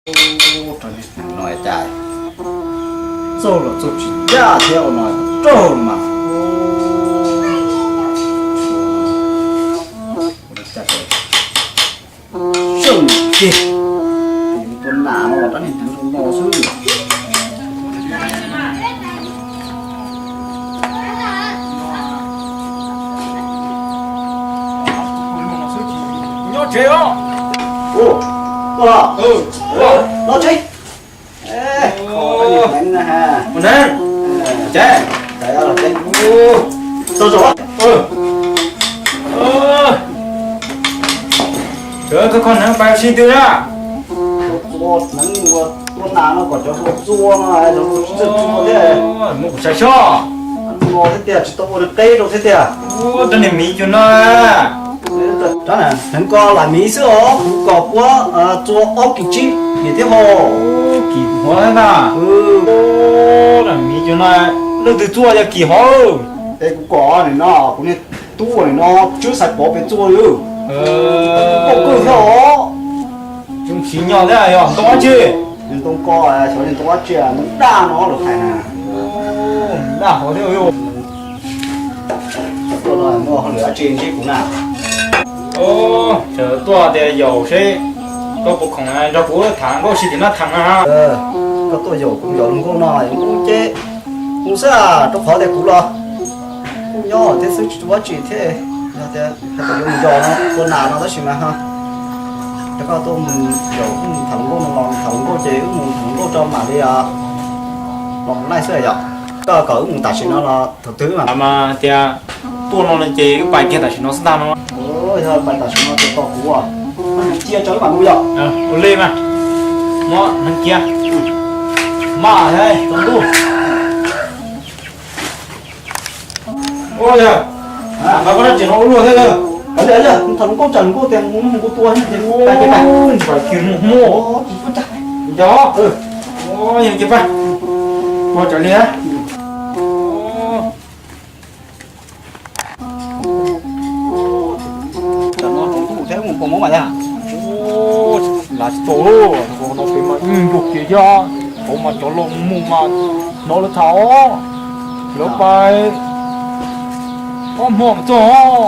Ub, no cas txuag los txuag tsis ncaj thiab ua no raug mas. Ua cas tseem seej tiag, tus nas no los rab niag hneev zoo no xwb. Nyob tsev os. Ua, ua, los tsev. Ua neeb, ces, txog zaum. Sawv koj kho hneev pais sib twg na? Txua hneev ua tua nas no kom cov hluas txua no, cov hluas tsis txawj txua thiab. Muab kuv saib soj. Ua thiab tiag, tsis tau ua nws qeb rau thiab tiag. Rab niag miv cua no. Rab hneev ko lam miv xwb os, kuv kom puab txua ob kis tsib kis thiab hos. Kis hov na. Miv cua no, leej twg txua yog kis hov. Es kuv kom nim no kuv niag tub ua nim no Tswb Xaiv Pov pem txua li. Koj kawg thiab os. Tsis nyob thiab yog ntoo dab tsi? Ntoo ko, xyov ntoo dab tsi, ntoo daj no lawv hais na. Daj hov thiab. Tuaj no muaj hauj lwm dab tsi ntsib kuv na? Sawv tuaj tias yaum seb koj puas khoom nrog kuv tham nkauj si tim no tham na. Koj tuaj yaum kuv yaum luag nkauj no ub ces kuv xwb, rau qhov tias kuv los kuj nyob thiab xwb tsis ua dab tsi thiab. Yog tias hais tias yuav mus yaum no tua nas no tab sis mas ho rau koj tuaj mus yaum wb mus tham luag nkauj no los tham luag nkauj ces wb mus tham luag nkauj rau mam li los laij xwb yom. Koj kom wb mus tam sim no los thaum twg mas? Mas tias tuaj no ces wb pais kiag tam sim no xwb ntag no. Yog pais tam sim no ces tos kuv, cia tso wb mam mus yom. Ua li mas, muab hneev cia. Mas tau ntuj. Ua yog, nqa koj dab tsi no ua luaj thiab yog? Tham luag nkauj tsam luag nkauj tias mus mus kuv tua ces mus pais ces pais. Npam kiag mus mus. Yog, yog ces pais. Ua tsam li. Tam no tsaus ntuj thiab mus pom mob mas yog. Lav tsis tau, no pem mas ib ntus kev thiab, hauv mas cov laus mus mas hnov lawv tham os. Lawv pais ob hmo mas txog.